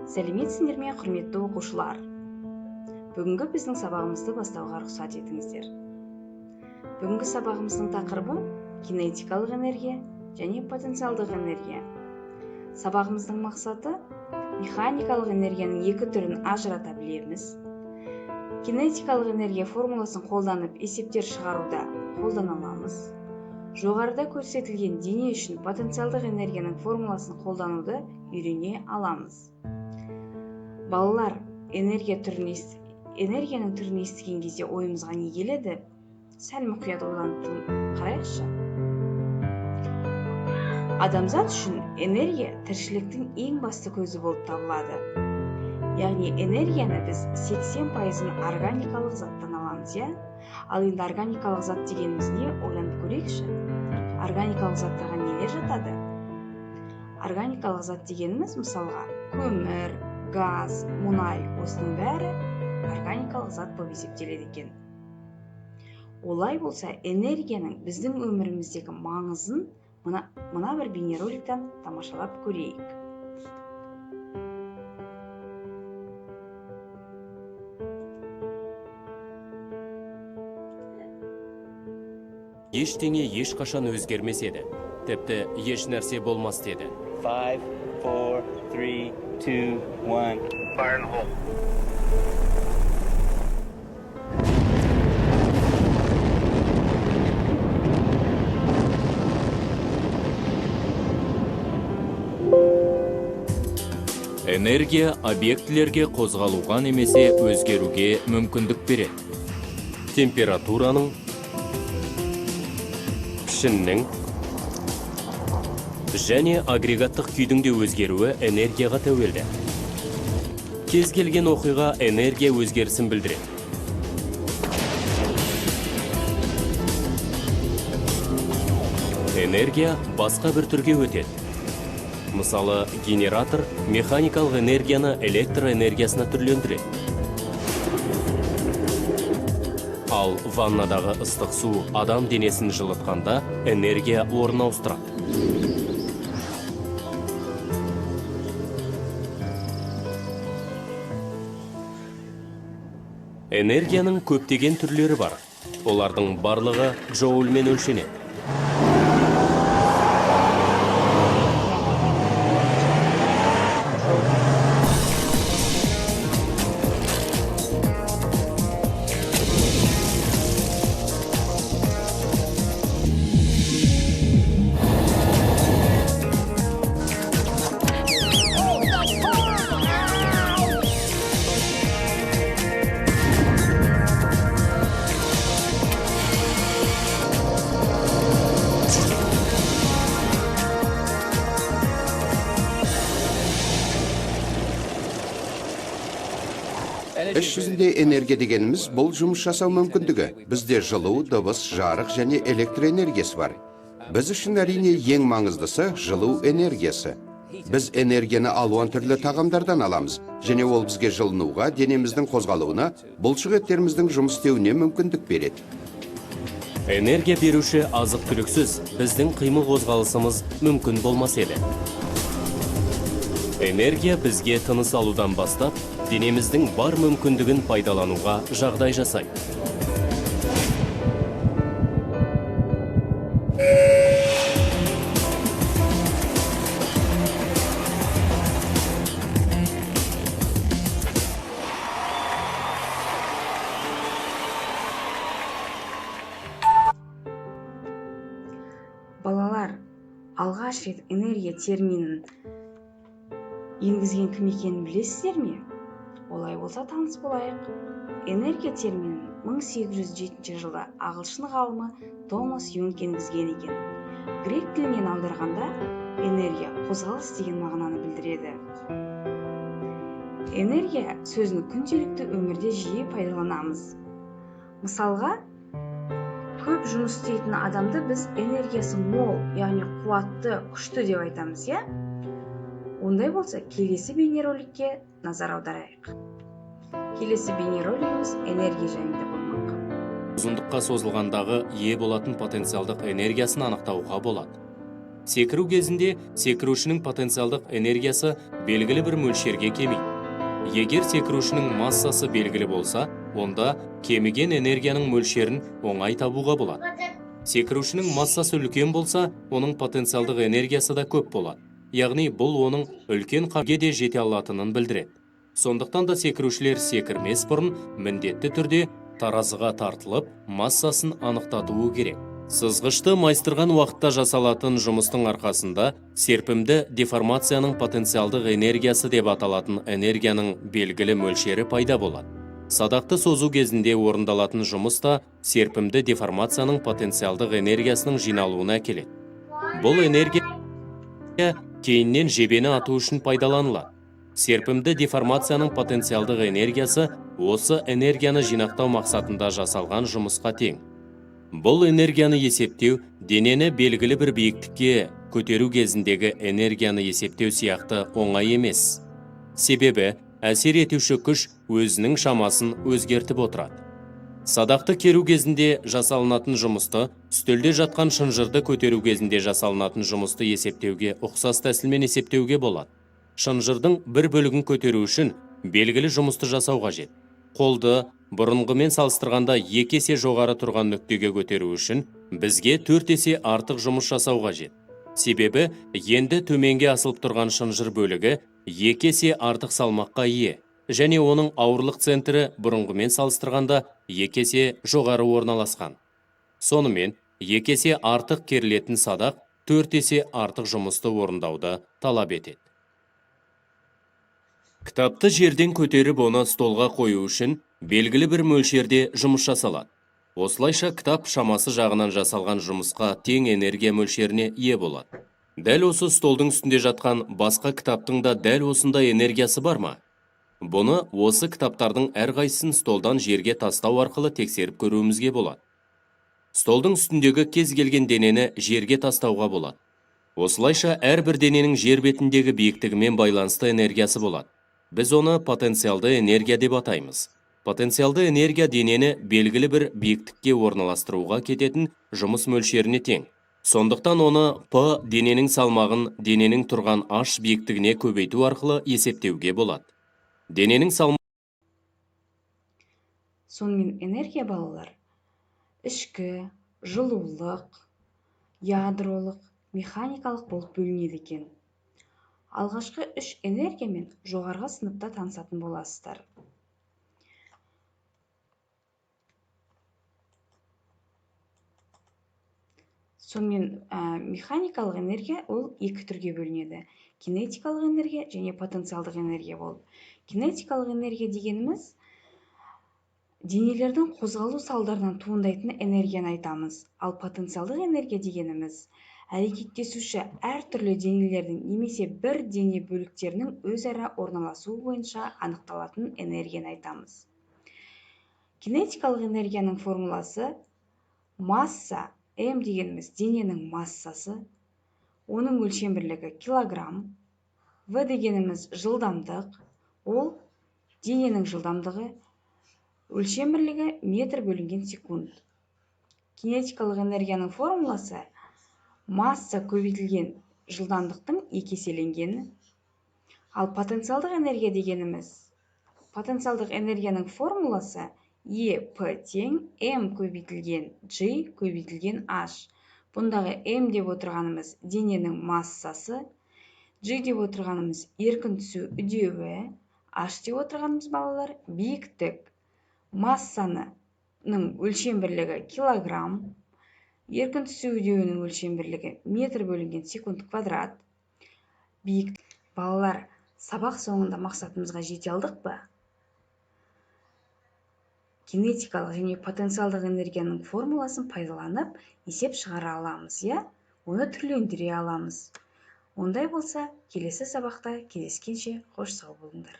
Сәлеметсіңдер ме, құрметті оқушылар! Бүгінгі біздің сабағымызды бастауға рұқсат етіңіздер. Бүгінгі сабағымыздың тақырыбы кинетикалық энергия және потенциалдық энергия. Сабағымыздың мақсаты механикалық энергияның екі түрін ажырата білеміз. Кинетикалық энергия формуласын қолданып есептер шығаруда қолдана аламыз. Жоғарыда көрсетілген дене үшін потенциалдық энергияның формуласын қолдануды үйрене аламыз. Балалар, энергияның түрін естіген кезде ойымызға не келеді? Сәл мұқият ойланып қарайықшы. Адамзат үшін энергия тіршіліктің ең басты көзі болып табылады. Яғни энергияны біз 80%-ын органикалық заттан аламыз, иә? Ал енді органикалық зат дегеніміз не? Ойланып көрейікші. Органикалық заттарға нелер жатады? Органикалық зат дегеніміз мысалға көмір, газ, мұнай, осының бәрі органикалық зат болып есептеледі екен. Олай болса, энергияның біздің өміріміздегі маңызын мына бір бейнероликтен тамашалап көрейік. Ештеңе ешқашан өзгермес еді. Тіпті еш нәрсе болмас деді. 5, 4, 3, 2, 1. Fire in the hole. Энергия объектілерге қозғалуға немесе өзгеруге мүмкіндік береді. Температураның, пішіннің және агрегаттық күйдің де өзгеруі энергияға тәуелді. Кез келген оқиға энергия өзгерісін білдіреді. Энергия басқа бір түрге өтеді. Мысалы, генератор механикалық энергияны электр энергиясына түрлендіреді. Ал ваннадағы ыстық су адам денесін жылытқанда энергия орын ауыстырады. Энергияның көптеген түрлері бар. Олардың барлығы джоульмен өлшенеді. Іс жүзінде энергия дегеніміз бұл жұмыс жасау мүмкіндігі. Бізде жылу, дыбыс, жарық және электр энергиясы бар. Біз үшін әрине ең маңыздысы жылу энергиясы. Біз энергияны алуан түрлі тағамдардан аламыз, және ол бізге жылынуға, денеміздің қозғалуына, бұлшық еттеріміздің жұмыс істеуіне мүмкіндік береді. Энергия беруші азық-түліксіз біздің қимыл қозғалысымыз мүмкін болмас еді. Энергия бізге тыныс алудан бастап, денеміздің бар мүмкіндігін пайдалануға жағдай жасайды. Балалар, алғаш рет энергия терминін енгізген кім екенін білесіздер ме? Олай болса таныс болайық. Энергия терминін 1807 жылы ағылшын ғалымы Томас Юнг енгізген екен. Грек тілінен аударғанда энергия қозғалыс деген мағынаны білдіреді. Энергия сөзін күнделікті өмірде жиі пайдаланамыз. Мысалға, көп жұмыс істейтін адамды біз энергиясы мол, яғни қуатты, күшті деп айтамыз, иә? Ондай болса, келесі бейнероликке назар аударайық. Келесі бейнеролигіміз энергия жайында болмақ. Ұзындыққа созылғандағы ие болатын потенциалдық энергиясын анықтауға болады. Секіру кезінде секірушінің потенциалдық энергиясы белгілі бір мөлшерге кемиді. Егер секірушінің массасы белгілі болса, онда кеміген энергияның мөлшерін оңай табуға болады. Секірушінің массасы үлкен болса, оның потенциалдық энергиясы да көп болады. Яғни бұл оның үлкен қашықтыққа де жете алатынын білдіреді. Сондықтан да секірушілер секірмес бұрын міндетті түрде таразыға тартылып, массасын анықтатуы керек. Сызғышты майыстырған уақытта жасалатын жұмыстың арқасында серпімді деформацияның потенциалдық энергиясы деп аталатын энергияның белгілі мөлшері пайда болады. Садақты созу кезінде орындалатын жұмыс та серпімді деформацияның потенциалдық энергиясының жиналуына әкеледі. Бұл энергия кейіннен жебені ату үшін пайдаланылады. Серпімді деформацияның потенциалдық энергиясы осы энергияны жинақтау мақсатында жасалған жұмысқа тең. Бұл энергияны есептеу денені белгілі бір биіктікке көтеру кезіндегі энергияны есептеу сияқты оңай емес. Себебі әсер етуші күш өзінің шамасын өзгертіп отырады. Садақты керу кезінде жасалынатын жұмысты, үстелде жатқан шынжырды көтеру кезінде жасалынатын жұмысты есептеуге ұқсас тәсілмен есептеуге болады. Шынжырдың бір бөлігін көтеру үшін белгілі жұмысты жасау қажет. Қолды бұрынғымен салыстырғанда 2 есе жоғары тұрған нүктеге көтеру үшін бізге 4 есе артық жұмыс жасау қажет. Себебі енді төменге асылып тұрған шынжыр бөлігі 2 есе артық салмаққа ие және оның ауырлық центрі бұрынғымен салыстырғанда 2 есе жоғары орналасқан. Сонымен 2 есе артық керілетін садақ 4 есе артық жұмысты орындауды талап етеді. Кітапты жерден көтеріп оны столға қою үшін белгілі бір мөлшерде жұмыс жасалады. Осылайша кітап шамасы жағынан жасалған жұмысқа тең энергия мөлшеріне ие болады. Дәл осы столдың үстінде жатқан басқа кітаптың да дәл осындай энергиясы бар ма? Бұны осы кітаптардың әрқайсысын столдан жерге тастау арқылы тексеріп көруімізге болады. Столдың үстіндегі кез келген денені жерге тастауға болады. Осылайша әрбір дененің жер бетіндегі биіктігімен байланысты энергиясы болады. Біз оны потенциалды энергия деп атаймыз. Потенциалды энергия денені белгілі бір биіктікке орналастыруға кететін жұмыс мөлшеріне тең. Сондықтан оны P дененің салмағын дененің тұрған H биіктігіне көбейту арқылы есептеуге болады. Дененің салмағы Сонымен энергия балалар ішкі, жылулық, ядролық, механикалық болып бөлінеді екен. Алғашқы үш энергиямен жоғарғы сыныпта танысатын боласыздар. Сонымен механикалық энергия ол екі түрге бөлінеді. Кинетикалық энергия және потенциалдық энергия болып. Кинетикалық энергия дегеніміз денелердің қозғалу салдарынан туындайтын энергияны айтамыз. Ал потенциалдық энергия дегеніміз әрекеттесуші әртүрлі денелердің немесе бір дене бөліктерінің өзара орналасуы бойынша анықталатын энергияны айтамыз. Кинетикалық энергияның формуласы масса, М дегеніміз дененің массасы, оның өлшем бірлігі килограмм, В дегеніміз жылдамдық, ол дененің жылдамдығы, өлшем бірлігі метр бөлінген секунд. Кинетикалық энергияның формуласы масса көбейтілген жылдамдықтың екі еселенгені. Ал потенциалдық энергия дегеніміз, потенциалдық энергияның формуласы Е П тең М көбейтілген G көбейтілген H. Бұндағы М деп отырғанымыз дененің массасы, G деп отырғанымыз еркін түсу үдеуі, H деп отырғанымыз балалар биіктік. Массаның өлшем бірлігі килограмм, еркін түсу үдеуінің өлшем бірлігі метр бөлінген секунд квадрат. Биік. Балалар, сабақ соңында мақсатымызға жете алдық па? Кинетикалық және потенциалдық энергияның формуласын пайдаланып есеп шығара аламыз, иә? Оны түрлендіре аламыз. Ондай болса, келесі сабақта кездескенше қош сау болыңдар.